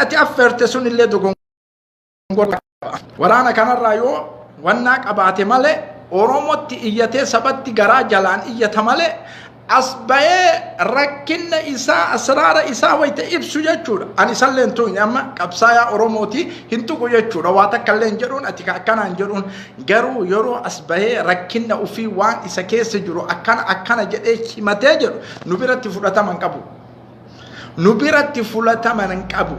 Ati affeerte sunillee dogongora qaba. Waraana kanarraa yoo wannaa qabaate malee, Oromotti iyyatee sabatti garaa jalaan iyyata malee, as bahee rakkinna isaa, asraara isaa wayita ibsu jechuudha. Ani isallee hin tuqne, amma qabsaayaa Oromooti hin tuqu jechuudha. Waa takka illee hin jedhuun, ati ka akkanaan jedhuun. Garuu yeroo as bahee rakkinna ofii, waan isa keessa jiru akkana akkana jedhee himatee jedhu, nu biratti fudhatama hin qabu. Nu biratti fudhatama hin qabu.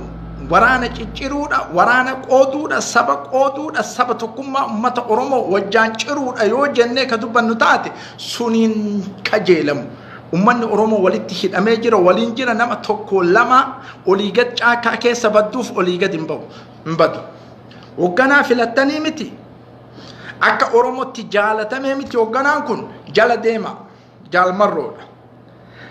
Waraana cicciruudha, waraana qooduudha, saba qooduudha, saba tokkummaa uummata Oromoo wajjaan ciruudha yoo jennee ka dubbannu taate, suniin kajeelamu. Uummanni Oromoo walitti hidhamee jira, waliin jira. Nama tokko lama olii gad caakaa keessa badduuf olii gad hin bahu, hin badu. Hoogganaa filattanii miti. Akka Oromootti jaalatamee miti, hoogganaan kun jala deema. Jaalmarroodha.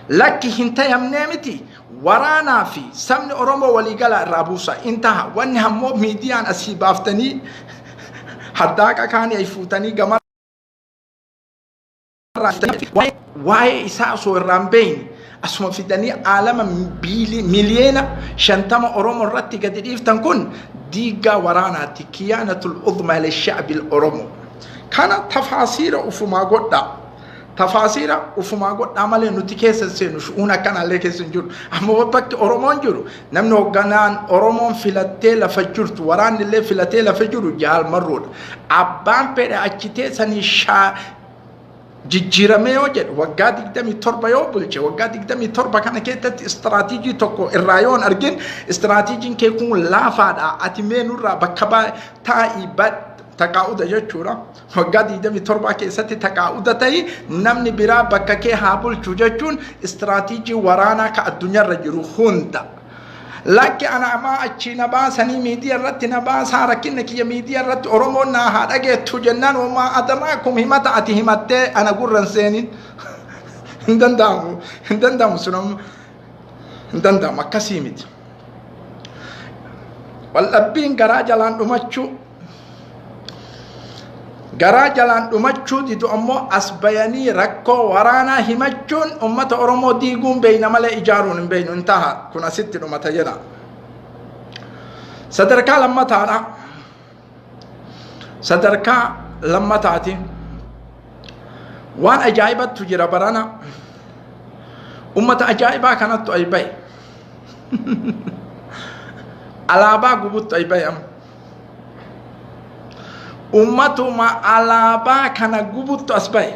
Lakki, hin tayamnee miti, waraanaa fi sabni Oromoo waliigalaa irraa buusa in taha. Wanni ammoo miidiyaan asii baaftanii haddaaqa kaanii ay fuutanii gamarraa waa'ee isaa osoo irraa hin beekne asuma fidanii aalama miliyoona 50 Oromoo irratti gadi dhiiftan, kun diigaa waraanaati, kiyaanatul uzmaa lisha'bil Oromoo. Kana tafaasiira ufumaa godhaa. Tafaasiira ufumaa godhaa malee nuti keessa hin seenu, shu'uun akkanaallee keessa hin jiru. Amma bakki Oromoon jiru, namni hoogganaan Oromoon filattee lafa jirtu, waraanni illee filatee lafa jiru Jaalmarroodha. Abbaan fedhe achi teessanii shaa jijjiiramee yoo jedhu, waggaa 27 yoo bulche, waggaa 27 kana keessatti istiraatiijii tokko irraa yoo hin argin, istiraatiijiin kee kun laafaadha, ati mee nurraa bakka taa'ii taqaa'uda jechuudha. Waggaa 27 keessatti taqaa'uda ta'i, namni biraa bakka kee haa bulchu jechuun istiraatiijii waraanaa ka addunyaarra jiru hunda. Lakki, ana amaa achii na baasanii miidiyaa irratti na baasaa, rakkinna kiyya miidiyaa irratti Oromoon naa haa dhageettu jennaan, homaa adaraakum, himata ati himattee ana gurran seenin. Hin danda'amu, hin danda'amu, sun amma hin danda'amu, akkasii miti. Waldhabbiin garaa jalaan dhumachuu, garaa jalaan dhumachuu didu ammoo as bayanii rakkoo waraanaa himachuun ummata Oromoo diiguun beeyna malee ijaaruun hin beeynu, hin taha. Kun asitti dhumata jedha. Sadarkaa lammataadha. Sadarkaa lammataati. Waan ajaa'ibattu jira barana. Ummata ajaa'ibaa kanattu ay bahe. Alaabaa gubuttu ay bahe amma. Ummatuma alaabaa kana gubuttu as bahe.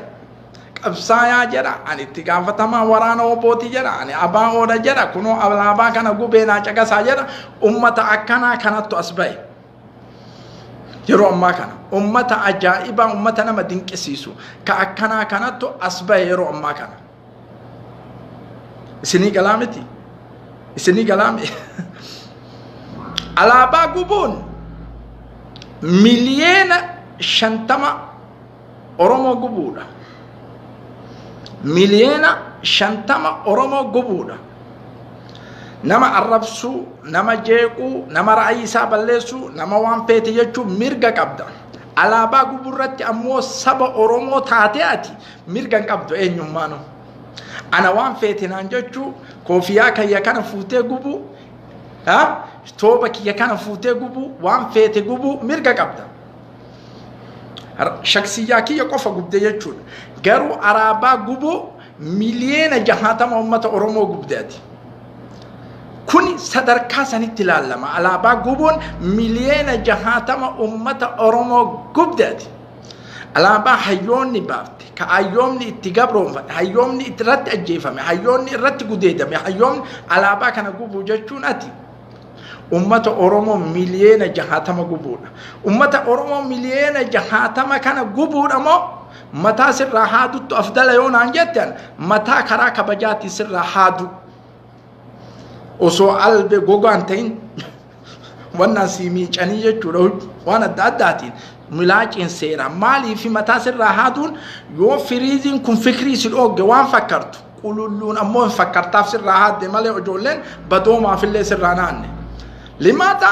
Qabsaayaa jedha, ani itti gaafatamaa waraana obooti jedha, ani abaa'oodha jedha, kunoo alaabaa kana gubee naa caqasaa jedha. Ummata akkanaa kanattu as bahe. Yeroo ammaa kana ummata ajaa'ibaa, ummata nama dinqisiisu ka akkanaa kanattu as bahe yeroo ammaa kana. Isinii galaa miti? Isinii galaa miti? Alaabaa gubuun miliyoona 50 Oromoo gubuudha. Miliyoona 50 Oromoo gubuudha. Nama arrabsuu, nama jeequu, nama ra'ayii isaa balleessuu, nama waan feete jechuun mirga qabda. Alaabaa gubuu irratti ammoo saba Oromoo taatee ati mirga hin qabdu eenyummaanuu. Ana waan feete naan jechuu, koofiyaa kiyya kana fuutee gubuu, tooba kiyya kana fuutee gubuu, waan feete gubuu mirga qabda. Shaksiyyaa kiyya qofa gubde jechuudha. Garuu alaabaa gubuu miliyoona 60 uummata Oromoo gubde ati. Kuni sadarkaa sanitti ilaallama. Alaabaa gubuun miliyoona 60 uummata Oromoo gubde ati. Alaabaa hayyoonni baafte, ka hayyoonni itti gabroonfate, hayyoonni irratti ajjeefame, hayyoonni irratti gudeedame, hayyoonni alaabaa kana gubuu jechuun ati ummata Oromoo miliyoona 60 gubuudha. Ummata Oromoo miliyoona 60 kana gubuudha moo mataa sirraa haaduttu afdala yoo naan jettan, mataa karaa kabajaatiin sirraa haadu. Osoo albe gogaan ta'in wannaan sii miicanii jechuudha, waan adda addaatiin milaaciin seera maaliif mataa sirraa haaduun, yoo firiiziin kun fikrii si dhoogge waan fakkartu qululluun ammoo hin fakkartaaf sirraa haadde malee ijoolleen badoomaafillee sirraa naanne. Limaata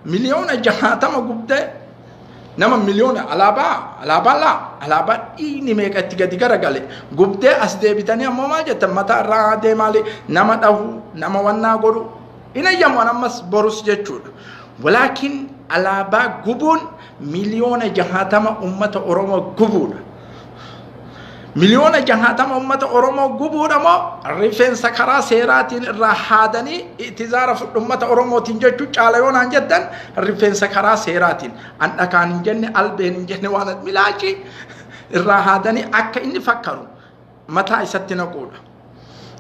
miliyoona 60 gubdee nama miliyoona alaabaa laa alaabaa dhiigni meeqa itti gadi garagale gubdee as deebitanii ammoo maal jettan? Mataa irraa haadee maali, nama dhahu, nama wannaa godhu. Hin ayyamu an ammas borus jechuudha. Walaakin alaabaa gubuun 60,000,000 ummata Oromoo gubuudha. 60,000,000 ummata Oromoo gubuudha moo rifeensa karaa seeraatiin irraa haadanii itizaara fudhu ummata Oromootiin jechuu caala yoo naan jettan, rifeensa karaa seeraatiin an dhakaan hin jenne, albeen hin jenne, waan milaacii irraa haadanii akka inni fakkaru mataa isatti naquudha.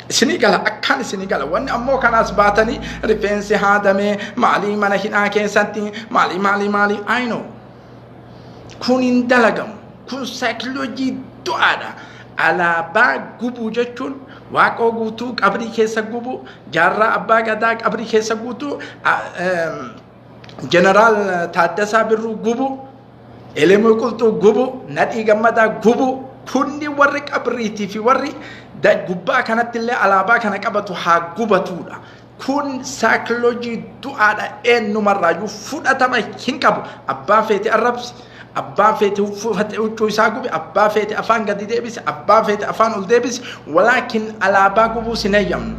Isinii gala, akkaan isinii gala. Wanni ammoo kanaas baatanii rifeensi haadamee maalii mana hidhaa keessatti maalii maalii maalii, I know. Kun hin dalagamu. Kun saayikoloojii du'aadha. Alaabaa gubuu jechuun Waaqoo Guutuu qabrii keessa gubuu, Jaarraa Abbaa Gadaa qabrii keessa guutuu, Jeneraal Taaddasaa Birruu gubuu, Elemuu Qulxuu gubuu, Nadhii Gammadaa gubuu, kunni warri qabriitii fi warri gubbaa kanatti illee alaabaa kana qabatu haa gubatuudha. Kun saayikoloojii du'aadha, eenyumarraayyuu fudhatama hin qabu. Abbaa feete arrabsi, abbaa feete uffate huccuu isaa gubi, abbaa feete afaan gadi deebisi, abbaa feete afaan ol deebisi, walaakin alaabaa gubuu sin hayyamnu.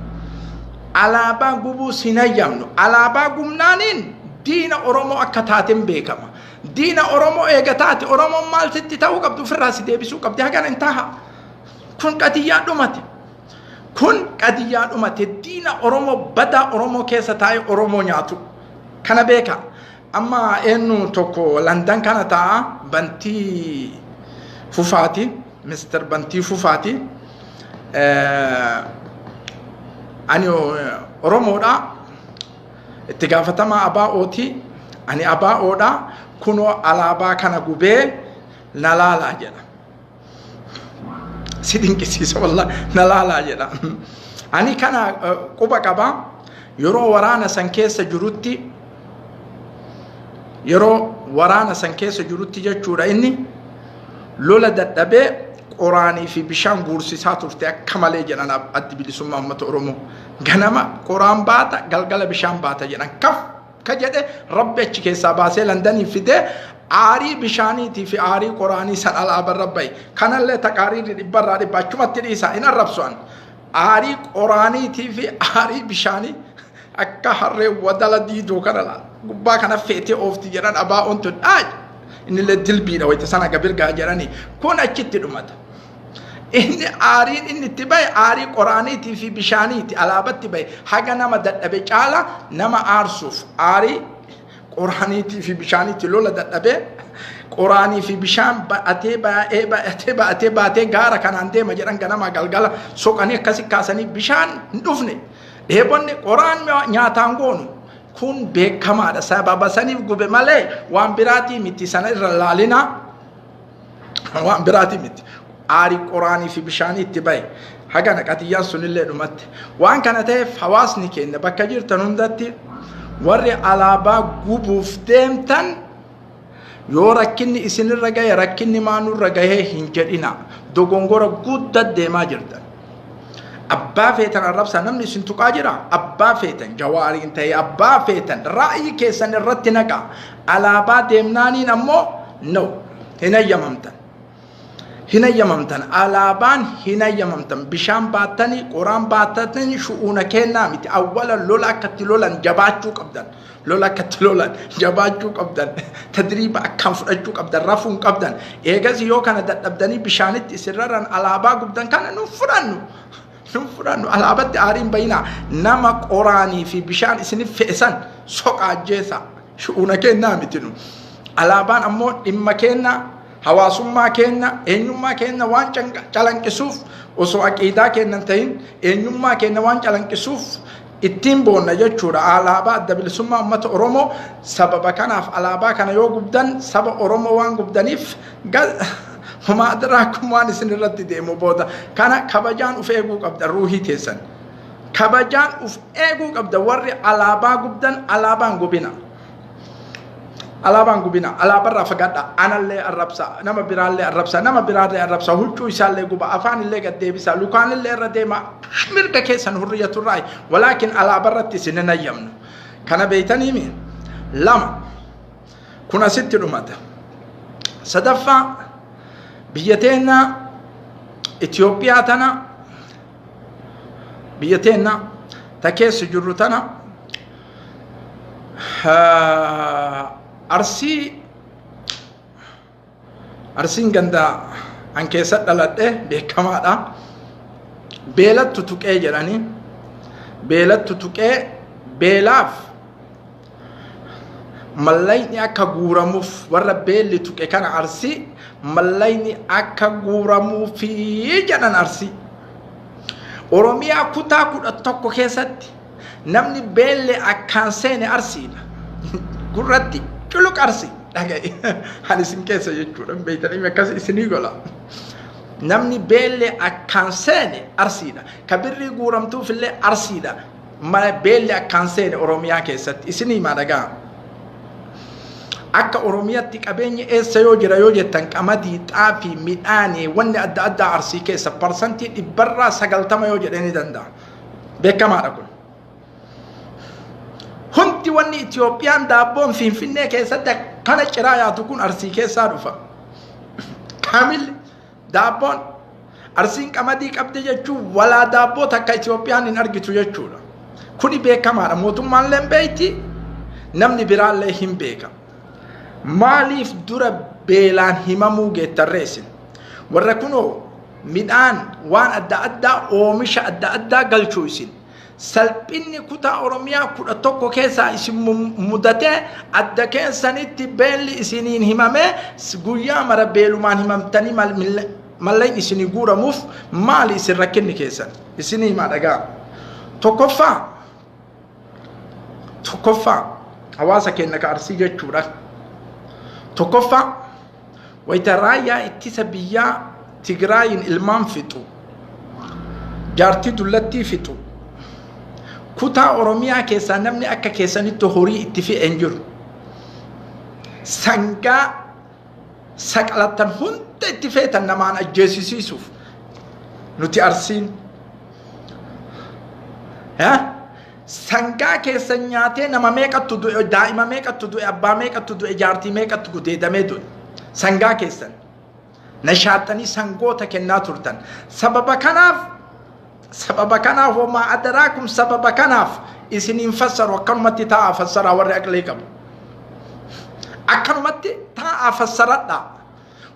Alaabaa gubuu sin hayyamnu. Alaabaa gubnaaniin diina Oromoo akka taateen beekama. Diina Oromoo eega taate Oromoon maal sitti ta'uu qabdu? Ofirraa si deebisuu qabdi. Hagana hin taha. Kun qadiyyaa dhumate. Kun qadiyyaa dhumate. Diina Oromoo badaa Oromoo keessa taa'ee Oromoo nyaatu. Kana beeka. Amma eenyu tokko Landan kana taa'a, Bantii Fufaati. Mr. Bantii Fufaati. Ani Oromoodha. Itti gaafatamaa ABO'ti. Ani ABO'dha. Kunoo alaabaa kana gubee na laalaa jedha. Si dinqisiisa wallah, na laalaa jedha. Ani kana quba qaba. Yeroo waraana san keessa jirutti, yeroo waraana san keessa jirutti jechuudha, inni lola dadhabee qoraanii fi bishaan guursisaa turte akka malee jedhan. Addi Bilisummaa Uummata Oromoo ganama qoraan baata, galgala bishaan baata jedhan. Kaf ka jedhe Rabbi achi keessaa baasee Landanii fidee aarii bishaaniitii fi aarii qoraanii san alaabarra bahe. Kanallee taqaariirri dhibbarraa dhibba achumatti dhiisa, hin arrabsu an. Aarii qoraaniitii fi aarii bishaanii akka harree wadala diidoo kana laala gubbaa kana feetee oofti jedhan. Abaa'oon tun dhaaj innillee dilbiidha wayita sana gabirgaa jedhanii kun achitti dhumata. Inni aariin inni itti bahe aarii qoraaniitii fi bishaaniiti alaabatti bahe. Haga nama dadhabe caala nama aarsuuf aarii qoraaniitii fi bishaaniitti lola dadhabee qoraanii fi bishaan ba'atee baa'ee ba'atee ba'atee baatee gaara kanaan deema jedhan. Ganamaa galgala soqanii akkasi kaasanii bishaan hin dhufne, dheebonne, qoraan nyaataan goonu. Kun beekamaadha. Sababa saniif gube malee waan biraatii miti. Sana irra laalinaa, waan biraatii miti. Aarii qoraanii fi bishaanii itti bahe. Hagana qatiyyaan sunillee dhumatte. Waan kana ta'eef hawaasni keenya bakka jirtan hundatti warri alaabaa gubuuf deemtan, yoo rakkinni isinirra gahe rakkinni maanurra gahee hin jedhina. Dogongora guddaa deemaa jirtan. Abbaa feetan arrabsaa, namni isin tuqaa jira. Abbaa feetan Jawaariin ta'e, abbaa feetan ra'ayi keessan irratti naqa. Alaabaa deemnaaniin ammoo no, hin hayyamamtan. Hin hayyamamtan, alaabaan hin hayyamamtan. Bishaan baattanii, qoraan baattanii shu'uuna kennaa miti. Awwala lola akkatti lolan jabaachuu qabdan. Lola akkatti lolan jabaachuu qabdan. Tadriiba akkaan fudhachuu qabdan, rafuu hin qabdan. Eegas yoo kana dadhabdanii bishaanitti isin raran alaabaa gubdan kana nu fudhannu. Nu fudhannu, alaabatti aariin bayinaa. Nama qoraanii fi bishaan isinif fe'esan soqa, ajjeesa. Shu'uuna kennaa miti nu. Alaabaan ammoo dhimma kennaa, hawaasummaa keenya, eenyummaa keenya waan calanqisuuf, osoo aqiidaa keenya hin ta'in eenyummaa keenya waan calanqisuuf ittiin boonna jechuudha. Alaabaa Adda Bilisummaa Uummata Oromoo sababa kanaaf alaabaa kana yoo gubdan saba Oromoo waan gubdaniif homaa adraakum waan isin irratti deemu booda. Kana kabajaan uf eeguu qabda, ruuhii teessan. Kabajaan uf eeguu qabda. Warri alaabaa gubdan alaabaan gubina. Alaabaan gubina, alaabarraa fagaadha. Anallee arrabsa, nama biraallee arrabsa, nama biraallee arrabsa, huccuu isaallee guba, afaanillee gad deebisa, lukaanillee irra deema, mirga keessan, hurriyyaturraa, walaakin alaabarratti isin hin hayyamnu. Kana beeytaniimi? Lama, kun asitti dhumata. Sadaffaa, biyya teenna Itoophiyaa tana, biyya teenna ta keessa jirru tana Arsii, Arsiin ganda an keessa dhaladhe beekamaadha. Beelattu tuqee jedhanii, beelattu tuqee, beelaaf mallayni akka guuramuuf, warra beelli tuqe kana Arsii mallayni akka guuramuufi jedhan. Arsii Oromiyaa kutaa 11 keessatti namni beelli akkaan seene Arsiidha. Gurratti culuq Arsii dhagaye ani isin keessa jechuudha, beeytanii akkas isinii gola. Namni beelli akkaan seene Arsiidha. Ka birrii guuramtuuf illee Arsiidha. Beelli akkaan seene Oromiyaa keessatti isinii himaa, dhagaa. Akka Oromiyaatti qabeenyi eessa yoo jira yoo jettan, qamadii, xaafii, midhaanii, wanni adda addaa Arsii keessa 90% yoo jedhee ni danda'a. Beekamaadha kun. Hundi wanni Itiyoophiyaan daabboon Finfinnee keessatti akkana ciraa yaatu kun Arsii keessaa dhufa. Kaamilli daabboon Arsiin qamadii qabdi jechuun walaa daabboo takka Itiyoophiyaan hin argitu jechuudha. Kuni beekamaadha. Mootummaallee hin beekti, namni biraallee hin beeka. Maaliif dura beelaan himamuu geettarree isin? Warra kunoo midhaan waan adda addaa, oomisha adda addaa galchuu isin. Salphinni kutaa Oromiyaa 11 keessaa isin mudatee, adda keessanitti beelli isiniin himamee, guyyaa mara beelumaan himamtanii malleen isinii guuramuuf maali isin rakkinni keessan? Isinii himaa, dhagaa. Tokkoffaa, hawaasa keenya ka Arsii jechuudha. Tokkoffaa, wayita raayyaa ittisa biyyaa Tigraayin ilmaan fixu, jaartii dullattii fixu, kutaa Oromiyaa keessaa namni akka keessanitti horii itti fe'e hin jiru. Sangaa saqalattan hunda itti feetan namaan ajjeesisiisuuf nuti Arsiin. Sangaa keessan nyaatee nama meeqattu du'e, daa'ima meeqattu du'e, abbaa meeqattu du'e, jaartii meeqattu gudeedamee du'e. Sangaa keessan. Nashaaxanii sangoota kennaa turtan. Sababa kanaaf homaa adaraakum, sababa kanaaf isiniin fassaru, akkanumatti taa'aa fassaraa warri aqlii qabu. Akkanumatti taa'aa fassaradhaa.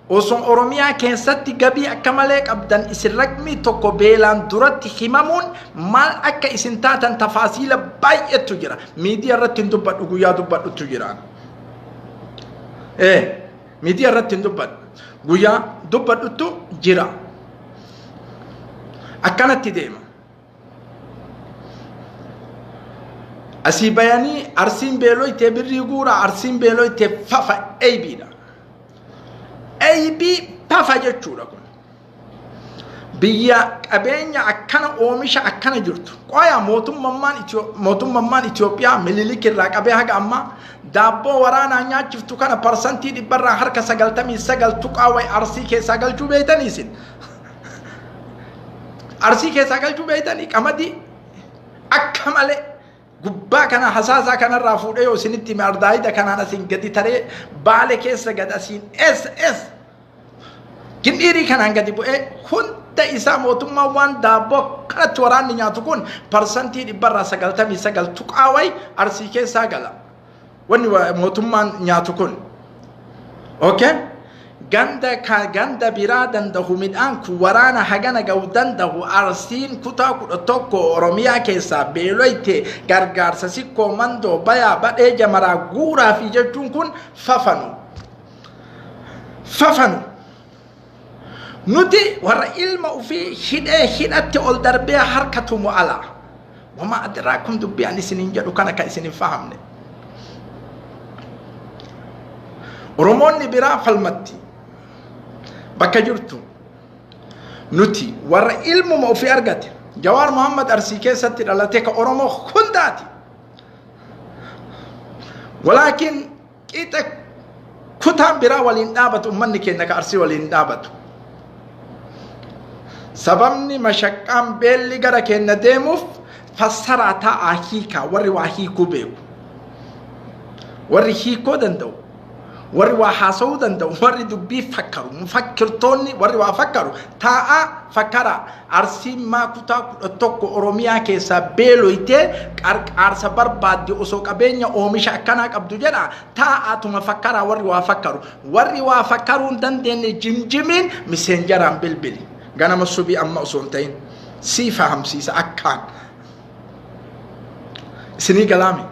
Osoo Oromiyaa keessatti gabii akka malee qabdan, isin raqmii tokko beelaan duratti himamuun maal akka isin taatan tafaasiila baay'eetu jira. Miidiyaa irratti hin dubbadhu, guyyaa dubbadhutu jira. Miidiyaa irratti hin dubbadhu. Guyyaa dubbadhutu jira. Akkanatti deema. Asii bayanii Arsiin beeloytee birrii guura, Arsiin beeloytee fafa eeybiidha. Eeybii fafa jechuudha kun. Biyya qabeenya akkana, oomisha akkana jirtu. Qoya, mootummaan Itoophiyaa Mililik irraa qabee haga ammaa daabboo waraanaa nyaachiftu kana 99% tuqaa wayi Arsii keessaa galchuu beeytanii isin. Arsii keessaa galchuu beeytanii? Qamadii akka malee gubbaa kana hasaasaa kanarraa fuudhee yoo isinitti hime, ardaayida kanaan asiin gadi taree Baale keessa gad asiin eessa eessa Gindhiirii kanaan gadi bu'ee hunda isaa mootummaan waan daabboo kanatti waraanni nyaatu kun 99% tuqaa wayi Arsii keessaa gala. Wanni mootummaan nyaatu kun. Okay? Ganda ka ganda biraa danda'u, midhaan kun waraana hagana ga'u danda'u, Arsiin kutaa 11 Oromiyaa keessaa beeloyte gargaarsa Sikkoo Mandoo bayaa badhee jamaraa guuraa fi jechuun kun fafanu. Fafanu. Nuti warra ilma ofii hidhee hidhatti ol darbee harka tumu ala. Wama adraakum, dubbii ani isiniin jedhu kana kan isin hin fahamne. Oromoonni biraa falmatti. Bakka jirtu. Nuti warra ilmuma ofii argate. Jawaar Muhammad Arsii keessatti dhalate, ka Oromoo hundaati. Walaakin qixa kutaan biraa waliin dhaabatu, ummanni keenya ka Arsii waliin dhaabatu. Sababni mashaqqaan beelli gara keenya deemuuf fassaraa taa'aa hiikaa, warri waa hiikuu beeku. Warri hiikoo danda'u. Warri waa haasa'uu danda'u, warri dubbii fakkaru, mufakkirtoonni warri waa fakkaru taa'aa fakkaraa. Arsiin maa kutaa 11 Oromiyaa keessaa beeloytee qarqaarsa barbaaddi osoo qabeenya oomisha akkanaa qabdu jedha taa'aatuma fakkaraa warri waa fakkaru. Warri waa fakkaruu hin dandeenye jimjimiin miseenjaraan bilbili. Ganama subii amma osoo hin ta'in sii fahamsiisa akkaan. Isinii galaami.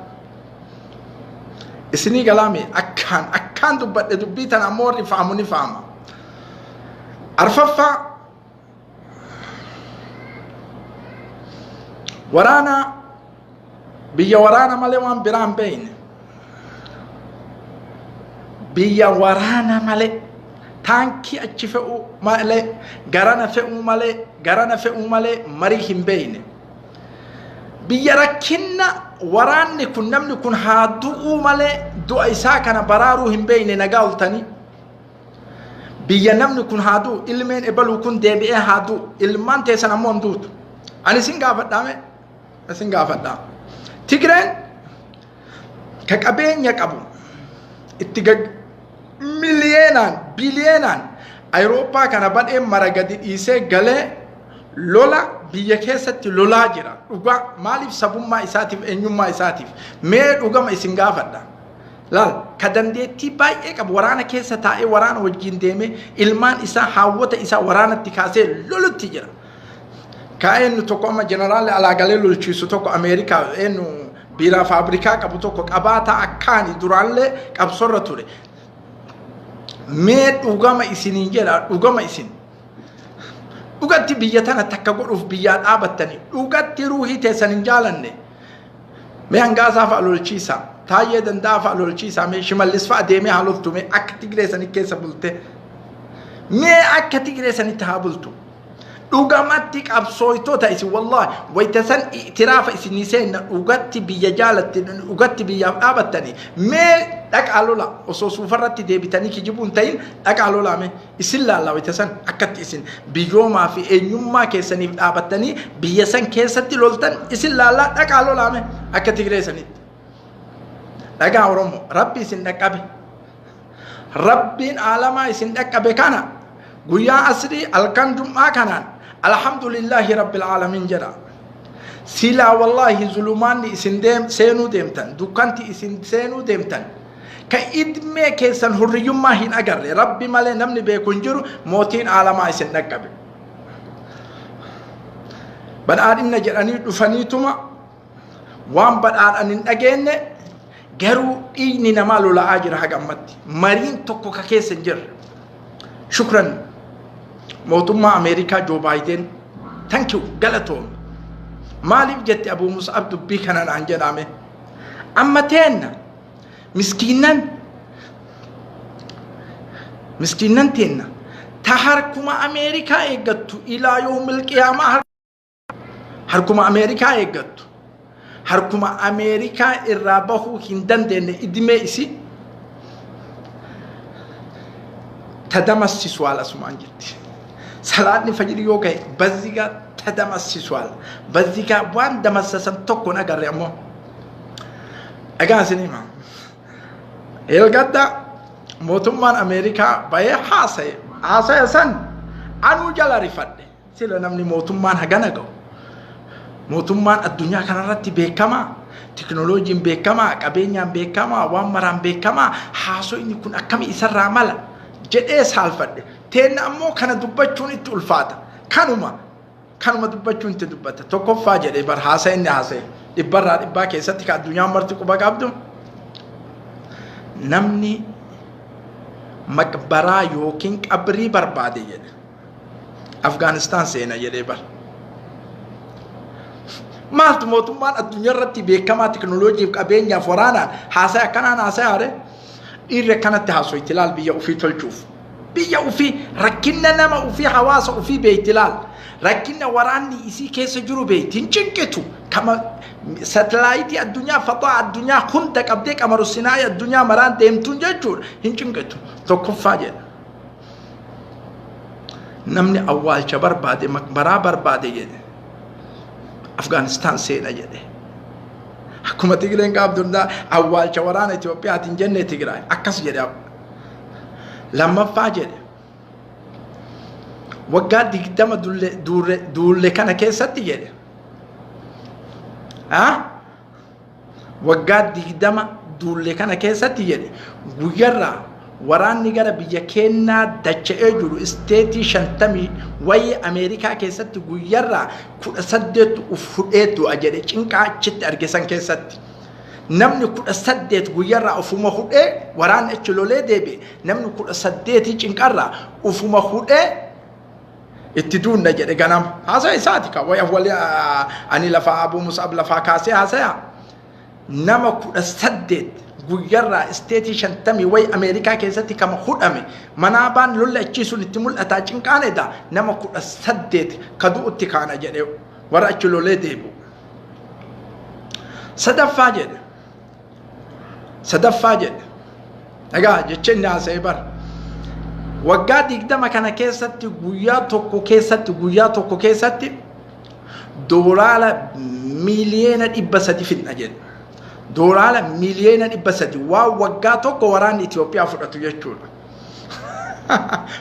Isinii galaami akkaan akkaan dubbadhe dubbii tana ammoo warri fahamu ni fahama. Arfaffaa waraana biyya waraana malee waan biraa hin beekne. Biyya waraana malee taankii achi fe'uu malee garana fe'uu malee garana fe'uu malee marii hin beekne. Biyya rakkinna waraanni kun namni kun haa du'uu malee du'a isaa kana baraaruu hin beekne nagaa oltanii. Biyya namni kun haa du'u ilmeen ebaluu kun deebi'ee haa du'u ilmaan teessan ammoo hin duutu. Ani isin gaafadhaa mee? Isin gaafadhaa. Tigreen ka qabeenya qabu itti gag miliyeenaan biliyeenaan Awurooppaa kana badhee mara gadi dhiisee galee lola biyya keessatti lolaa jira. Dhugaa maaliif sabummaa isaatiif eenyummaa isaatiif mee dhugama isin gaafadha. Laal ka dandeettii baay'ee qabu waraana keessa taa'ee waraana wajjin deemee ilmaan isaa haawwota isaa waraanatti kaasee lolutti jira. Ka eenyu tokko amma jeneraalli alaa galee lolchiisu tokko Ameerikaa eenyu biiraa faabrikaa qabu tokko qabaataa akkaani duraallee qabsorra ture. Mee dhugama isiniin jedha dhugama isin. Dhugatti biyya tana takka godhuuf biyyaa dhaabattanii dhugatti ruuhii teessan hin jaalanne. Mee hangaasaa fa'a lolchiisaa. Taayyee danda'aa fa'a lolchiisaa. Mee shimallis fa'a deemee haa loltu. Mee akka Tigree sanii keessa bulte. Mee akka Tigree sanitti haa bultu. Dhugamatti qabsooytoota isin wallaahi wayita san itiraafa isinii seenna dhugatti biyya jaalatti dhugatti biyyaaf dhaabattanii mee dhaqaa lola osoo suufarratti deebitanii kijibuu hin ta'in dhaqaa lolaa mee Isin laalla wayta san akkatti isin biyyoomaa fi eenyummaa keessaniif dhaabattanii biyya san keessatti loltan isin laallaa dhaqaa lolaame akka Tigree sanitti. Dhagaa Oromoo Rabbi isin dhaqqabe. Rabbiin aalamaa isin dhaqqabe kana guyyaa asrii halkan jum'aa kanaan alhamdulillaahi rabbil aalamiin jedha. Silaa wallaahi zulumaanni isin seenuu deemtan dukkanti isin seenuu deemtan Ka idmee keessan hurriyyummaa hin agarre Rabbi malee namni beeku hin jiru mootiin aalamaa isin dhaqqabe. Badhaadhinna jedhanii dhufaniituma waan badhaadhan hin dhageenne garuu dhiigni namaa lola'aa jira haga ammatti. Mariin tokko ka keessa hin jirre. Shukran mootummaa Ameerikaa Joo Baayiden thank you galatoomi. Maaliif jette Abuu Mus'ab dubbii kana naan jedhame. Amma teenna miskiinnan miskiinnan teenna ta harkuma Ameerikaa eeggattu ilaa yoomil qiyaamaa harkuma Ameerikaa eeggattu harkuma Ameerikaa irraa bahuu hin dandeenye idimee isi tadamassisuwaal asumaan jetti. Salaanni fajri yoo gahe bazzigaa tadamassisuwaal bazzigaa waan damassasan tokko hin agarre ammoo. Dhagaa isin hima. Eelgadda mootummaan Ameerikaa bahee haasaye. Haasaya san anuu jala rifadhe. Sila namni mootummaan hagana ga'u. Mootummaan addunyaa kanarratti beekamaa, teknooloojiin beekamaa, qabeenyaan beekamaa, waan maraan beekamaa, haasoyni kun akkami isarraa mala jedhee saalfadhe. Teenna ammoo kana dubbachuun itti ulfaata. Kanuma Kanuma dubbachuun itti dubbata. Tokkoffaa jedhee bar haasa'e inni haasa'e dhibbarraa dhibbaa keessatti ka addunyaan marti quba qabdu namni maqbaraa yookiin qabrii barbaade jedhe. Afgaanistaan seena jedhee bar. Maaltu mootummaan addunyaa irratti beekamaa teknooloojiif qabeenyaaf waraanaan haasa'e akkanaan haasa'e haare dhiirri akkanatti haasoyti laal biyya ofii tolchuuf. Biyya ufii rakkinna nama ufii hawaasa ufii beeyti laal. Rakkinna waraanni isii keessa jiru beeyti hin cinqitu. Kama satalaayitii addunyaa faxaa addunyaa hunda qabdee qamaru sinaayii addunyaa maraan deemtuun jechuudha hin cinqitu. Tokkoffaa jedha. Namni awwaalcha barbaade maqbaraa barbaade jedhe. Afgaanistaan seena jedhe. Akkuma Tigreen gaaf duraa awwaalcha waraana Itiyoophiyaatiin jenne Tigraay akkas jedhe. Lammaffaa jedhe, waggaa 20 duulle kana keessatti jedhe. Waggaa 20 duulle kana keessatti jedhe, guyyarraa waraanni gara biyya keennaa dacha'ee jiru isteetii 50 wayii Ameerikaa keessatti guyyarraa 18 uf hudhee du'a jedhe, cinqaa achitti arge san keessatti. Namni 18 guyyarraa ufuma hudhee, waraanni achi lolee deebi'e, namni 18 cinqarraa ufuma hudhee itti duunna jedhe ganama. Haasaya isaati ka waya wali ani lafaa Abuu Mus'ab lafaa kaasee haasaya. Nama 18 guyyarraa isteetii 50 wayi Ameerikaa keessatti kama hudhame manaa baan lolli achii sun itti mul'ataa cinqaan edaa nama 18 ka du'utti kaana jedhe warra achi lolee deebi'u. Sadaffaa jedhe. Sadaffaa jedhe. Egaa jecha inni haasa'e bara. Waggaa 20 kana keessatti guyyaa tokko keessatti doolaara miiliyoona 300 fidna jedhe. Doolaara miiliyoona 300 waan waggaa tokko waraanni Itoophiyaa fudhatu jechuudha.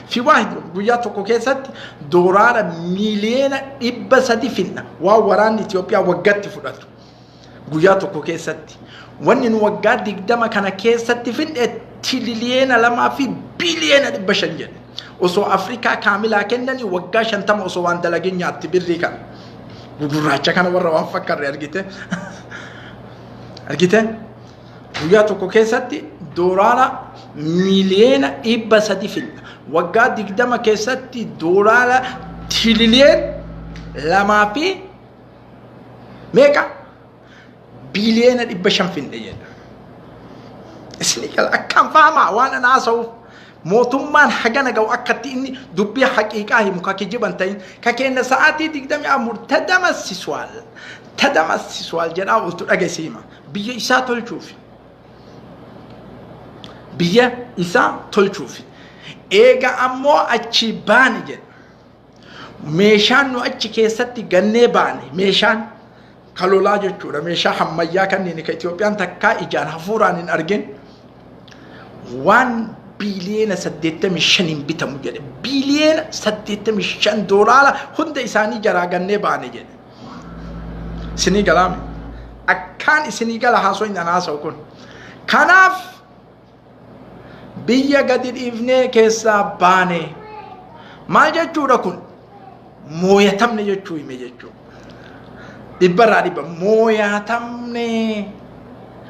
Fi waa guyyaa tokko keessatti doolaara miiliyoona 300 fidna, waan waraanni Itoophiyaa waggaatti fudhatu. Guyyaa tokko keessatti. Wanni nu waggaa 20 kana keessatti finne tiriliyoona 2 fi biiliyoona 500 jedhe. Osoo Afrikaa kaamilaa kennanii waggaa 50 osoo waan dalagin nyaatti birrii kana. Gugurraacha kana warra waan fakkarre argite. Argite? Guyyaa tokko keessatti doolaara miiliyoona 300 finna. Waggaa 20 keessatti doolaara tiriliyoona 2 fi meeqa? Biiliyoona 500 finne jedha. Isinii gala, akkaan fahamaa waan ana haasa'uuf. Mootummaan hagana ga'u akkatti inni dubbii haqiiqaa himu ka kijiban ta'in ka kenna sa'aatii 24 tadamassisuwaal tadamassisuwaal jedhaa ooltu dhageessiima. Biyya isaa tolchuufi. Biyya isaa tolchuufi. Eega ammoo achii baane jedha. Meeshaan nu achi keessatti gannee baane, meeshaan kalolaa jechuudha. Meeshaa hammayyaa kanneen ka Itoophiyaan takkaa ijaan hafuuraan hin argin waan biiliyoona 85n bitamu jedhe. Biiliyoona 85 doolaara hunda isaanii jaraa gannee baane jedhe. Isinii galaame. Akkaan isinii gala haasoo hin haasa'u kun. Kanaaf biyya gadi dhiifnee keessaa baane maal jechuudha kun? Mooyatamne jechuu hime jechuudha. Dhibbarraa dhibba mooyatamne,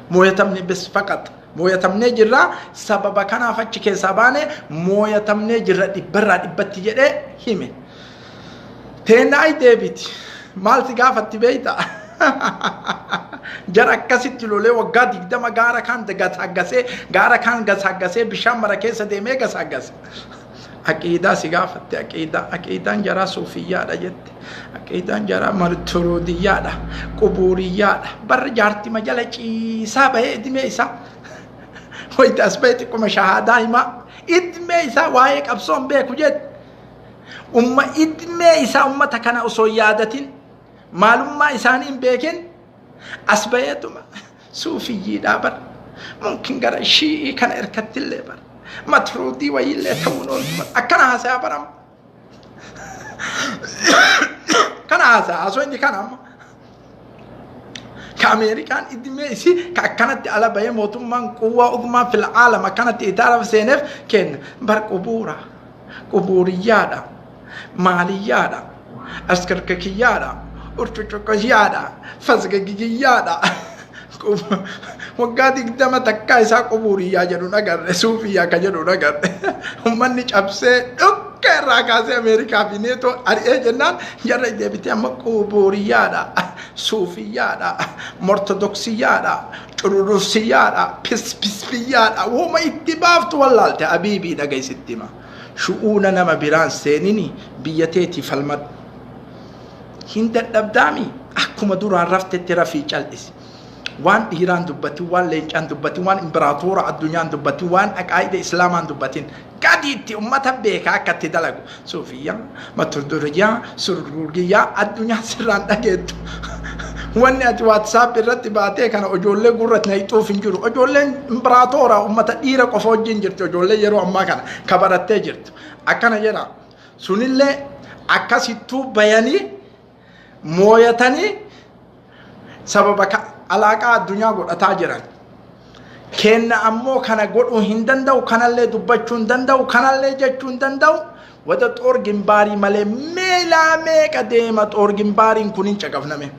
mooyatamne bes faqat, mooyatamnee jirra. Sababa kanaaf achi keessaa baane, mooyatamnee jirra dhibbarraa dhibbatti jedhee hime. Teenna ay deebiti. Maal si gaafatti beeyta? Jara akkasitti lolee waggaa 20 gaara kaan gasaaggasee, gaara kaan gasaaggasee, bishaan mara keessa deemee gasaaggase. Aqiidaa si gaafatte, aqiidaa. Aqiidaan jaraa suufiyyaadha jette. Aqiidaan jaraa marturuudiyyaadha. Qubuuriyyaadha. Barri jaartima jala ciisaa bahee idimee isaa. Wayita as bahee xiqquma shahaadaa himaa. Idimee isaa waa'ee qabsoon beeku jette. Umma idmee isaa ummata kana osoo hin yaadatin, maalummaa isaanii hin beekin, as baheetuma suufiyyiidhaa bar, mumkin gara shii'ii kana irkattillee bar, matruudii wayiillee ta'uun ooltu bar, akkana haasayaa barama. Kana haasaya, haasoo inni kana amma. Ka Ameerikaan idmee isii ka akkanatti ala bahee mootummaan quwwaa uzmaa fil aalam akkanatti itaaraaf seeneef kenna bar qubuura. Qubuuriyyaadha, maaliyyaadha, askarkakiyyaadha, urcuccuqqiyyaadha, fasgagiyyaadha. Waggaa 20 takkaa isaa qubuuriyyaa jedhu nagarre, suufiyyaa ka jedhu nagarre. Uummanni cabsee dhukka irraa kaasee Ameerikaa fi Neetoo ari'ee jennaan jarra deebitee amma qubuuriyyaadha, suufiyyaadha, mortodoksiyyaadha, cururusiyyaadha, pispispiyyaadha. Woma itti baaftu wallaalte. Abiibii dhagaisitti hima. Shu'uuna nama biraan seenini, biyya teetii falmadhu. Hin dadhabdaami, akkuma duraan raftetti rafii cal'isi. Waan dhiiraan dubbatin, waan leencaan dubbatin, waan imbiraatoora addunyaan dubbatin, waan aqaa'ida islaamaan dubbatin. Gadiitti ummata beeka akka itti dalagu. Suufiyyaa, maturduriyyaa, surgurgiyyaa addunyaa sirraan dhageettu. Wanni ati WhatsApp irratti baatee kana ijoollee gurra naqxuuf hin jiru. Ijoolleen imbiraatoora uummata dhiira qofa wajjin jirti. Ijoollee yeroo ammaa kana ka barattee jirtu. Akkana jedha. Sunillee akkasittuu bayanii mooyatanii sababa alaaqaa addunyaa godhataa jiran. Kenna ammoo kana godhuu hin danda'u, kanallee dubbachuu hin danda'u, kanallee jechuu hin danda'u. Wada xoor gimbaarii malee meelaa meeqa deema xoor gimbaariin kun hin caqafname.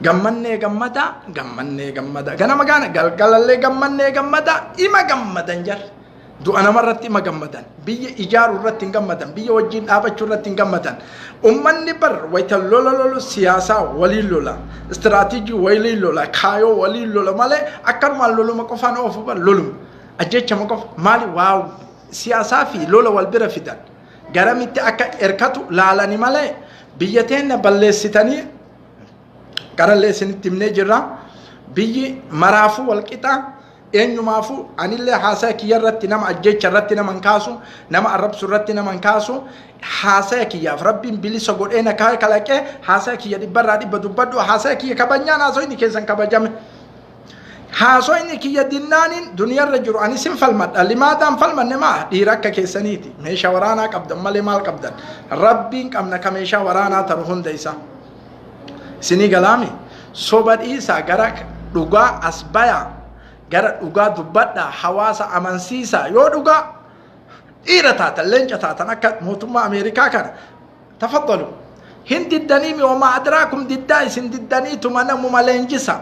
Gammannee gammada, gammannee gammada. Ganama gaana galgalallee gammannee gammada, ima gammadan jarri. Du'a namarratti ima gammadan. Biyya ijaaru irratti hin gammadan. Biyya wajjin dhaabachuu irratti hin gammadan. Ummanni bar wayita lola lolu siyaasaa waliin lola. Istiraatiijii waliin lola. Kaayoo waliin lola malee akkanumaan loluma qofaan oofu bar loluma. Ajjechama qofa maali waa siyaasaa fi lola wal bira fidan. Garamitti akka erkatu laalani malee biyya teenna balleessitanii qarallee isinitti himnee jirra. Biyyi maraafuu wal qixa. Eenyumaafuu anillee haasaya kiyya irratti nama ajjecha irratti nama hin kaasu, nama arrabsu irratti nama hin kaasu. Haasaya kiyyaaf Rabbiin bilisa godhee na kalaqee haasaya kiyya dhibbarraa dhibba dubbadhu. Haasaya kiyya kabajnaan haasoyni keessan kabajame. Haasoyni kiyya dinnaaniin duniyarra jiru ani sin falmadha. Limaadaan falmanne maa dhiira akka keessaniiti. Meeshaa waraanaa qabdan malee maal qabdan? Rabbiin qabna ka meeshaa waraanaa taru hunda isaa. Isinii galaami soba dhiisaa gara dhugaa as bayaa gara dhugaa dubbadhaa hawaasa amansiisaa yoo dhugaa dhiira taatan leenca taatan akka mootummaa Ameerikaa kana tafaddalu hin diddanii mi wamaa adraakum diddaa isin diddaniituma namuma leenjisa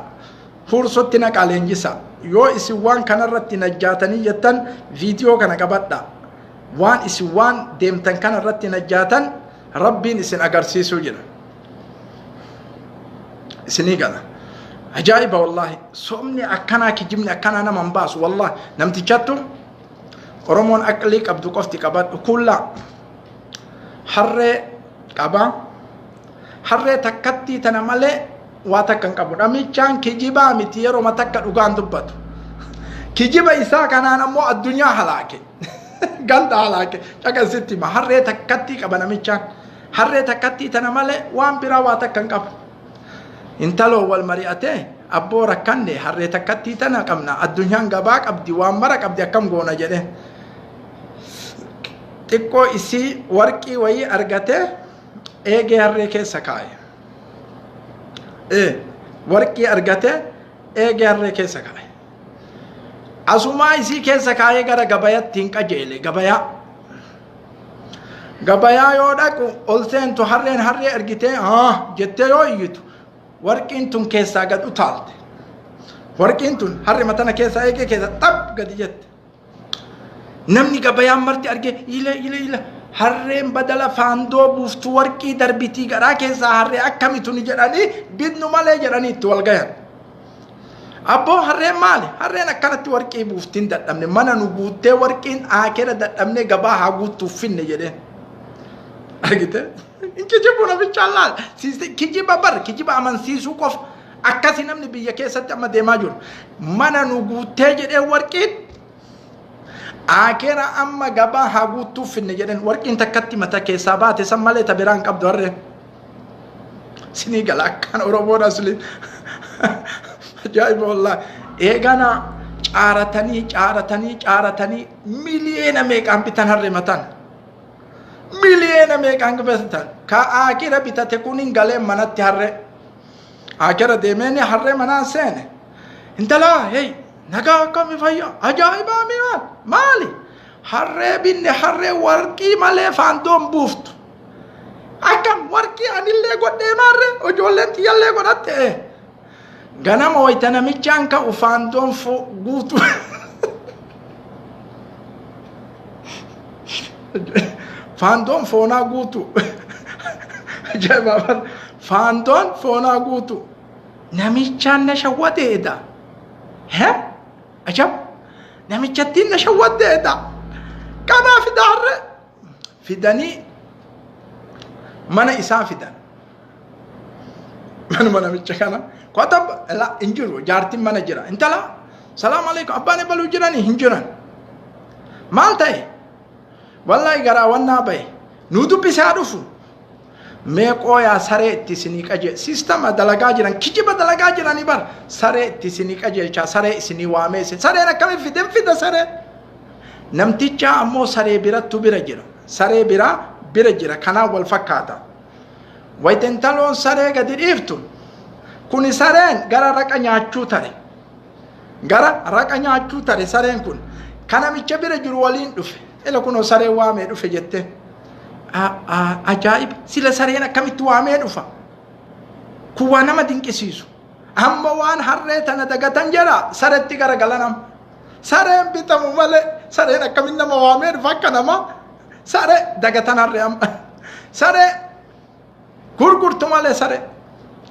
huursotti naqaa leenjisa yoo isin waan kanarratti najjaatanii jettan viidiyoo kana qabadha waan isin waan deemtan kanarratti najjaatan Rabbiin isin agarsiisuu jira. Isinii gala. Ajaa'iba wallaahi. Sobni akkanaa kijibni akkanaa nama hin baasu wallaahi. Namtichattu Oromoon aqlii qabdu qofti qabadhu kuullaa. Harree qaba. Harree takkattii tana malee waa takka hin qabu. Namichaan kijibaa miti yeroo takka dhugaan dubbatu. Kijiba isaa kanaan ammoo addunyaa halaake. Ganda halaake caqasitti hima. Harree takkattii qaba namichaan. Harree takkattii tana malee waan biraa waa takka hin qabu. Intaloo wal mari'atee abboo rakkanne harree takkattii tana qabna addunyaan gabaa qabdi waan mara qabdi akkam goona jedhee. Xiqqoo isii warqii wayii argatee eegee harree keessa kaa'e. Warqii argatee eegee harree keessa kaa'e. Asumaa isii keessa kaa'ee gara gabayatti hin qajeele gabayaa. Gabayaa yoo dhaqu ol seentu harreen harree argitee haa jettee yoo iyyitu warqiin tun keessaa gad utaalte. Warqiin tun harri matana keessaa eegee keessa xab gadi jette. Namni gabayaan marti argee ila ila ila harreen badala faandoo buuftu warqii darbitii garaa keessaa harree akkamitu ni jedhanii bitnu malee jedhanii itti wal gayan. Abboo harreen maali? Harreen akkanatti warqii buuftiin dadhabne mana nu guuttee warqiin aakera dadhabne gabaa haa guuttuuf finne jedheen. Argite? Hin kijibu namichaan laal. Kijiba bar kijiba amansiisuu qofa. Akkasi namni biyya keessatti amma deemaa jiru. Mana nu guuttee jedhee warqiin aakera amma gabaa haa guuttuuf finne jedheen warqiin takkatti mata keessaa baate san malee ta biraan qabdu harreen. Sinii gala akkaan Oromoon asli. Ajaa'iba wallaahi. Eegana caaratanii caaratanii caaratanii miliyeena meeqaan bitan harree mataan. Miliyeena meeqaan bitan. Ka aakira bitate kun hin galee manatti harree. Aakira deemeen harree manaan seene. Intalaa hey nagaa akkami fayyaa ajaa'ibaa mi maal maali? Harree binne harree warqii malee faandoon buuftu. Akkam warqii anillee godhee maarre ijoolleen tiyyallee godhatte. Ganama wayita namichaan ka'u faandoon guutu. Faandoon foonaa guutu. Ajaa'iba! Faandoon foonaa guutu. Namichaan na shawwadeedha. He? Ajab! Namichattiin na shawwadeedha. Kanaa fidaa harree. Fidanii mana isaa fidan. Manuma namicha kana kota la hin jiru jaartiin mana jira. Intala salaam alaikum abbaan ebaluu jiranii hin jiran. Maal ta'e? Wallaahi garaa wannaa bahe. Nu dubbisaa dhufu. Mee qooyaa saree itti isinii qajee siistama dalagaa jiran, kijiba dalagaa jiranii bar, saree itti isinii qajeelchaa, saree isinii waamee isin sareen akkamii fide fida. Saree namtichaa ammoo saree birattu bira jira, saree biraa bira jira. Kanaan wal fakkaata. Wayita intaloon saree gadi dhiiftu kuni sareen gara raqa nyaachuu tare, gara raqa nyaachuu tare. Sareen kun kan namicha bira jiru waliin dhufe. Ila kunoo sareen waamee dhufe jette. Ajaa'iba! Sila sareen akkamitti waamee dhufa? Kun waan nama dinqisiisu. Amma waan harree tana dagatan jedha, saretti garagalan. Sareen bitamu malee sareen akkamitti nama waamee dhufa? Akka nama saree dagatan. Harree amma saree gurgurtu malee saree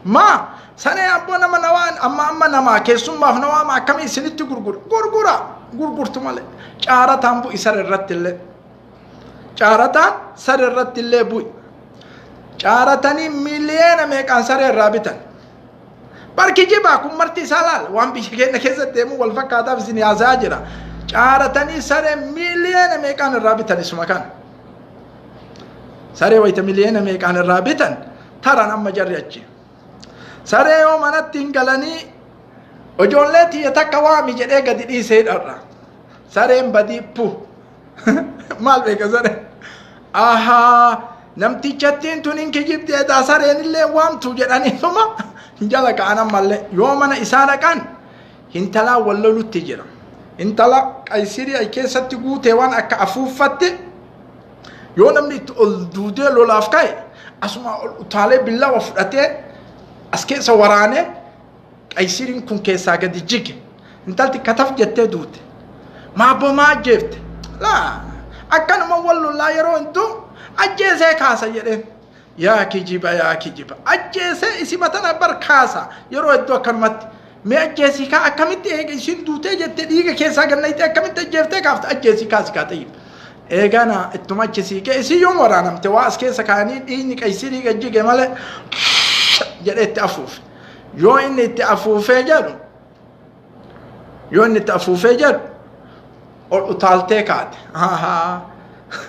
maa saree abboo nama nawaan amma amma namaa keessummaaf na waama, akkamii isinitti gurgura? Gurgura, gurgurtu malee. Caarataan bu'i saree irratti illee, caarataan saree irratti illee bu'i. Caaratanii miliyoona meeqaan saree irraa bitan. Barki jibaa kun marti isaa laal, waan biyya keenya keessatti deemu wal fakkaataaf isin haasaa jira. Caaratanii saree miliyoona meeqaan irraa bitan isuma kana. Saree wayita miliyoona meeqaan irraa bitan taran amma jarri achi. Saree yoo manatti hin galanii, ijoollee tiyya takka waami jedhee gadi dhiisee dharra. Sareen badii pu. Maal beeka sareen? Ahaa, namtichattiin tun hin kijibdi edaa, sareen illee waamtu jedhaniituma jala ka'an. Ammallee yoo mana isaa dhaqan hintalaa wal lolutti jira. Intala qaysirii keessatti guutee waan akka afuuffatti, yoo namni itti ol duudee lolaaf ka'e asuma ol utaalee billawa fudhatee as keessa waraanee qaysiriin kun keessaa gadi jige. Intalti kataf jettee duute. Maabboo maa ajjeefte? Laa, akkanuma wal lolaa yeroo hedduu ajjeesee kaasa jedheen. Yaa kijiba, yaa kijiba! Ajjeesee isima tana bar kaasa yeroo hedduu akkanumatti. Mee ajjeesii kaa, akkamitti eega isin duutee jette dhiiga keessaa gannayitee akkamitti ajjeeftee kaafte? Ajjeesii kaasi kaa tayyib. Eegana ittuma achi siiqee isii yoom waraanamte, waa as keessa kaa'anii dhiigni qaysirii gajjige malee jedhee itti afuufe. Yoo inni itti afuufee jedhu, yoo inni itti afuufee jedhu ol utaaltee kaate.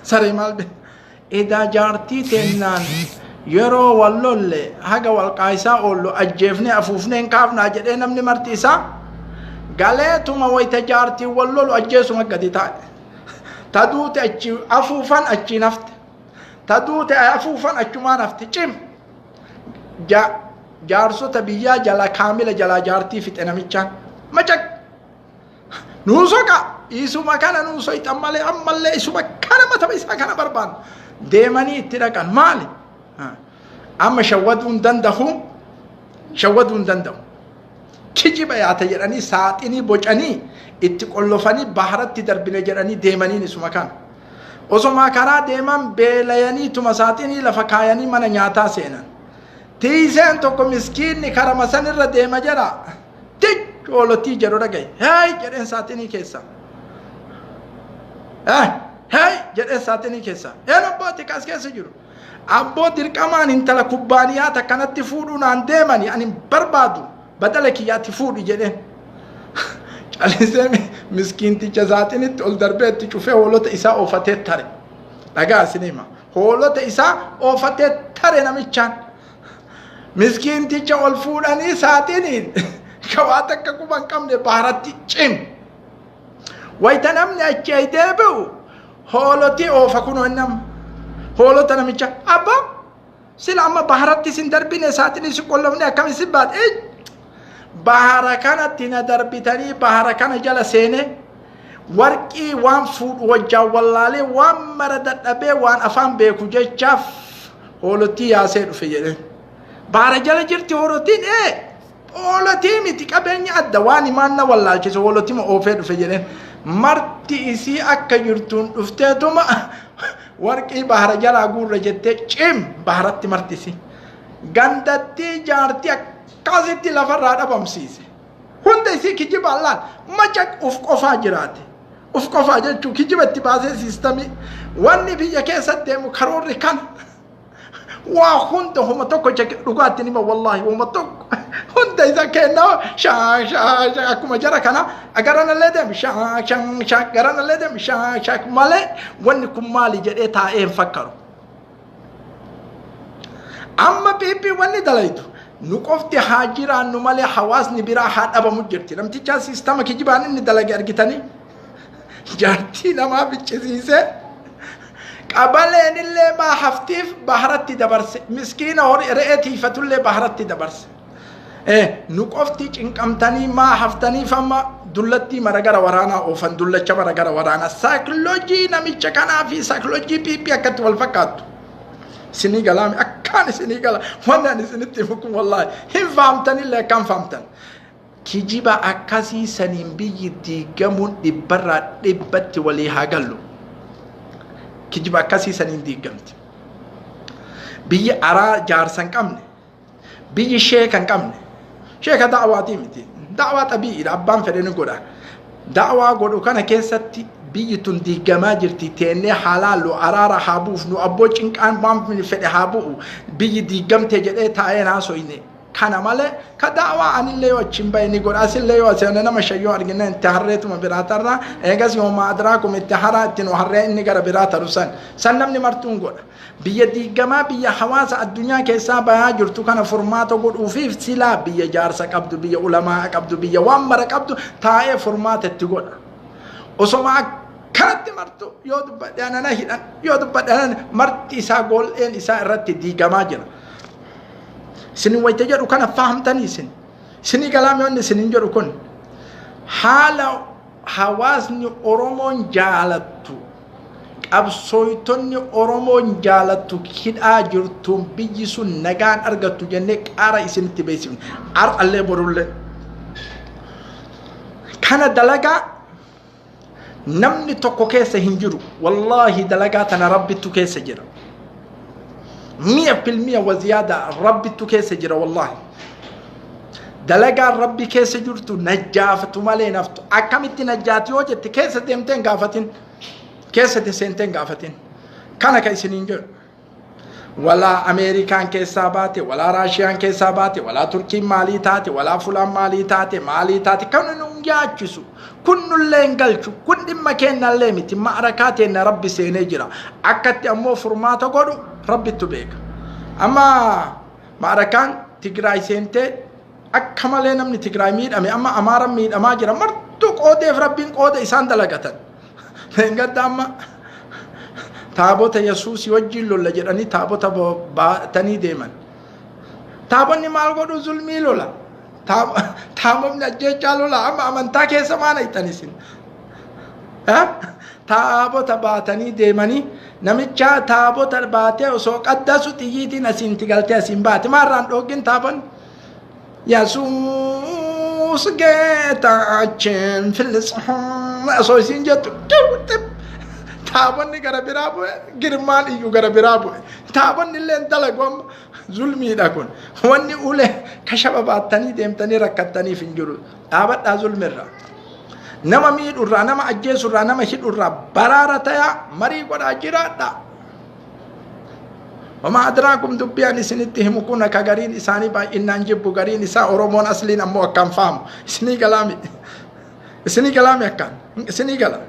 Saree maal be? Edaa jaartii teennaan yeroo wal lolle haga wal qaayisaa oollu ajjeefnee afuufnee hin kaafnaa jedhee namni marti isaa galeetuma wayita jaartiin wal lolu ajjeesuma gadi taa'e. Ta duute achi afuufan, achiin hafte. Ta duute afuufan, achumaan hafte cim. Jaarsota biyyaa jala kaamila jalaa jaartii fixe namichaan. Macaq! Nuu soqa! Isuma kana nuu soyxan malee ammallee isuma kana matama isaa kana barbaanna. Deemanii itti dhaqan maali? Amma shawwaduu hin danda'u. Shawwaduu hin danda'u. Kijiba yaata jedhanii saaxinii bocanii itti qollofanii baharatti darbine jedhanii deemaniin isuma kana. Osomaa karaa deeman beelayanii tuma saaxinii lafa kaayanii mana nyaataa seenan. Tiiseen tokko miskiinni karama sanirra deema jedha. Tic, hoolotii jedhu dhagaye. Hey jedheen saaxinii keessa. Hey jedheen saaxinii keessa. Een abbooti kas keessa jiru? Abboo, dirqamaan intala kubbaaniyaa takkanatti fuudhuu naan deemani, ani hin barbaadu, badala kiyyaatti fuudhi jedheen. Calisee miskiinticha saaxinitti ol darbee itti cufee hoolota isaa oofatee tare. Dhagaa isin hima. Hoolota isaa oofatee tare namichaan. Miskiinticha ol fuudhanii saaxiniin ka waa takka quba hin qabne baharatti cim. Wayita namni achi ay deebi'u hoolotii oofa kunoo inni amma. Hoolota namicha abbaa sila amma baharatti isin darbine, saaxinii si qollofne, akkam isin baate? Bahara kanatti na darbitanii, bahara kana jala seenee warqii waan fuudhu wajjaan wallaalee, waan mara dadhabee, waan afaan beeku jechaaf hoolotii yaasee dhufe jedheen. Bahara jala jirti hoolotiin, ee hoolotii miti, qabeenya adda waan himaan na wallaalchise, hoolotima oofee dhufe jedheen. Marti isii akka jirtuun dhufteetuma warqii bahara jalaa guurra jettee cim baharatti marti isii. Gandattii jaartii akkasitti lafarraa dhabamsiise. Hunda isii kijibaan laal macaq uf qofaa jiraate. Uf qofaa jechuun kijiba itti baasee siistamii. Wanni biyya keessa deemu karoorri kana. Waa hunda homa tokko dhugaatti nima, wallaahi homa tokko hunda isa kennaa shaa shaa shaa akkuma jara kana garanallee deemu shaa shaa shaa, garanallee deemu shaa shaa malee wanni kun maali jedhee taa'ee hin fakkaru. Amma PP wanni dalaytu nu qofti haa jiraannu malee hawaasni biraa haa dhabamu jirti. Namtichaa siistama kijibaan inni dalage argitanii jaartii namaa ficcisiisee qabaleen illee maa haftiif baharatti dabarse, miskiina horii re'ee tiifatullee baharatti dabarse. Nu qofti cinqamtanii maa haftaniif amma dullattii mara gara waraanaa oofan, dullacha mara gara waraanaa. Saayikoloojii namicha kanaa fi saayikoloojii PP akkatti wal fakkaattu. Isinii galaami akkaan isinii gala wanni ani isinitti himu kun wallaahi hin fahamtanillee akkaan fahamtan. Kijiba akkasii saniin biyyi diigamuun dhibbarraa dhibbatti walii haa gallu. Kijiba akkasii saniin diigamti. Biyyi araa jaarsa hin qabne, biyyi sheeka hin qabne, sheeka da'waatii miti. Da'waa xabii'iidha, abbaan fedhe ni godha. Da'waa godhu kana keessatti biyyi tun diigamaa jirti, teennee haa laallu, araara haa buufnu, abboo cinqaan waan fedhe haa bu'u, biyyi diigamte jedhee taa'ee haasoyne. Kana malee ka da'waa anillee yoo achiin bahe ni godha, asillee yoo asii nama shayyoo argina itti harreetuma biraa tarraa, eegas yoo maadraakum itti haraa itti nu harree inni gara biraa taru san san namni martuun godha. Biyya diigamaa, biyya hawaasa addunyaa keessaa bayaa jirtu kana furmaata godhuufiif silaa biyya jaarsa qabdu, biyya ulamaa qabdu, biyya waan mara qabdu taa'ee furmaata itti godha. Osoma akkanatti martu yoo dubbadhe anana hidhan, yoo dubbadhe anana marti isaa gool'een isaa irratti diigamaa jira. Isin wayita jedhu kana fahamtanii isin. Isinii galaame wanni isinin jedhu kun haala hawaasni Oromoon jaalattu, qabsooytonni Oromoon jaalattu hidhaa jirtuun biyyi sun nagaan argattu jennee qaara isinitti beeksifne. Har'allee borullee. Kana dalagaa namni tokko keessa hin jiru. Wallaahi dalagaa tana Rabbittu keessa jira. Mi'a filmiya waziyaada Rabbittu keessa jira wallaahi. Dalagaan Rabbi keessa jirtu najjaafatu malee naftu. Akkamitti najjaati yoo jette keessa deemtee hin gaafatin. Keessa seentee hin gaafatin. Kana ka isiniin jedhu. Walaa Ameerikaan keessaa baate, walaa Raashiyaan keessaa baate, walaa Turkiin maalii taate, walaa fulaan maalii taate, maalii taate kan nu yaachisu. Kun nullee hin galchu, kun dhimma keennallee miti, ma'arakaa teenna Rabbi seenee jira. Akkatti ammoo furmaata godhu Rabbittu beeka. Amma ma'arakaan Tigraay seentee akka malee namni Tigraay miidhame, amma Amaaraan miidhamaa jira. Martuu qoodeef Rabbiin qooda isaan dalagatan. Gadda amma taabota Yesuusii wajjin lolla jedhanii taabota baatanii deeman. Taabonni maal godhu? Zulmii lola. Taabonni ajjeechaa lola. Amma amantaa keessa maal hiixan isin? Taabota baatanii deemanii namicha taabota baatee osoo qaddasu xiyyiitiin asiin galtee asiin baate. Maarraan dhoogin taabonni? Yesuus geetaachin filitsum osoo isiin jettu xib taabonni gara biraa bu'e, girmaan iyyuu gara biraa bu'e. Taabonni illee dalagu amma zulmiidha kun. Wanni ulee kashaba baattanii deemtanii rakkattaniif hin jiru. Dhaabadhaa zulmirraa. Nama miidhurraa, nama ajjeesurraa, nama hidhurraa baraara tayaa marii godhaa jiraadhaa. Wamaa adraakum dubbii ani isinitti himu kun akka gariin isaanii baay'inaan jibbu, gariin isaa Oromoon asliin ammoo akkaan fahamu. Isinii galaami. Isinii galaami akkaan. Isinii gala.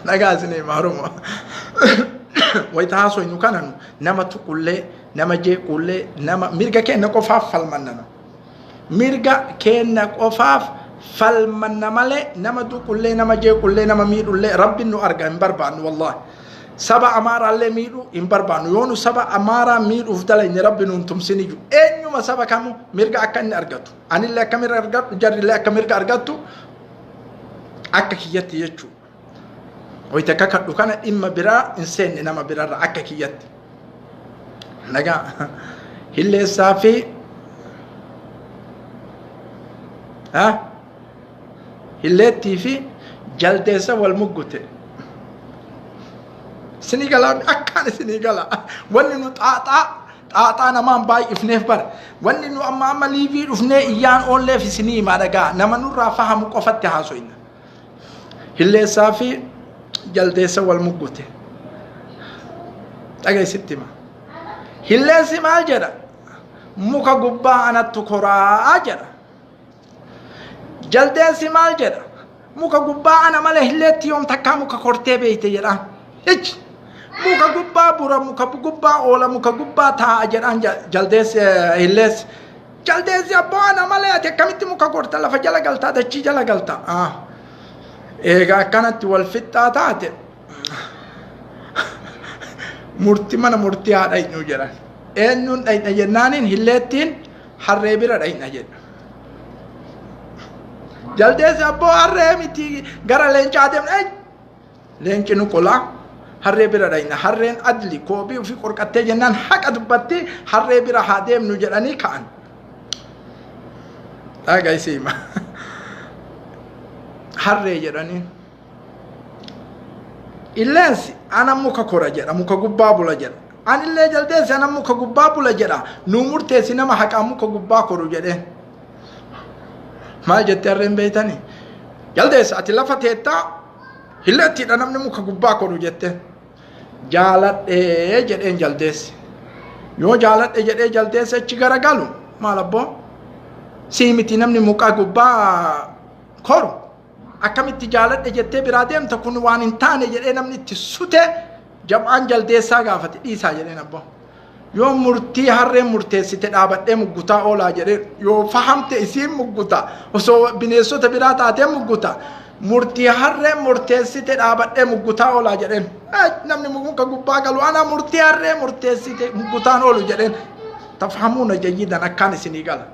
Dhagaa isinii hima Oromoo. Wayita haasoynu kana nu nama tuqullee, nama jeequllee, nama mirga keenya qofaaf falmanna nu. Mirga keenya qofaaf falmanna malee nama tuqullee, nama jeequllee, nama miidhullee Rabbi nu arga hin barbaannu wallaahi. Saba Amaaraallee miidhuu hin barbaannu. Yoo nu saba Amaaraa miidhuuf dalagne Rabbi nuun tumsin iyyuu. Eenyuma saba kamuu mirga akka inni argatu. Anillee akka mirga argadhu, jarrillee akka mirga argattu akka kiyyatti jechuudha. Wayita kakadhu kana dhimma biraa hin seenne nama birarra akka kiyyatti. Nagaa hilleessaa fi hilleettii fi jaldeessa wal muggute. Isinii galaa akkaan isinii gala. Wanni nu xaaxaa xaaxaa namaan baay'ifneef bara. Wanni nu amma amma liivii dhufnee iyyaan oolleef isinii himaa dhagaa. Nama nurraa fahamu qofatti haasoyna. Hilleessaa fi jaldeessa wal muggute. Dhageessitti hima. Hilleessi maal jedha? Muka gubbaa anattu koraa jedha. Jaldeessi maal jedha? Muka gubbaa ana malee hilleetti yoom takkaa muka kortee beeyte jedha. Ichi. Muka gubbaa bura, muka gubbaa oola, muka gubbaa taa'a jedhaan jaldeessi hilleessi. Jaldeessi abboo ana malee ati akkamitti muka korta lafa jala galtaa dachii jala galta. Egaa akkanatti wal fixxaa taate murti mana murtii haa dhaynu jedhan. Eenyuun dhayna jennaaniin hilleettiin harree bira dhayna jedha. Jaldeessi abboo harree miti gara leencaa deemna. Leenci nu qolaa harree bira dhayna. Harreen adli koobii ofii qorqattee jennaan haqa dubbatti harree bira haa deemnu jedhanii ka'an. Dhagaisiima. Harree jedhanii. Illeensi ana muka kora jedha muka gubbaa bula jedha. Anillee jaldeessi ana muka gubbaa bula jedha. Nuu murteessi nama haqaa muka gubbaa koru jedheen. Maal jettee harreen beeytanii? Jaldeessa ati lafa teettaa hilleettiidha namni muka gubbaa koru jette. Jaaladhee jedheen jaldeessi. Yoo jaaladhe jedhee jaldeessi achi garagalu maal abboo? Sii miti namni muka gubbaa koru. Akkamitti jaaladhe jettee biraa deemta kun waan hin taane jedhee namni itti sute jabaan jaldeessaa gaafate dhiisaa jedheen abboo. Yoo murtii harreen murteessite dhaabadhee muggutaa oolaa jedhee yoo fahamte isiin mugguta osoo bineensota biraa taatee mugguta murtii harreen murteessite dhaabadhee muggutaa oolaa jedheen namni muka gubbaa galu ana murtii harree murteessite muggutaan oolu jedheen tafhamuuna jayyidan akkaan isinii gala.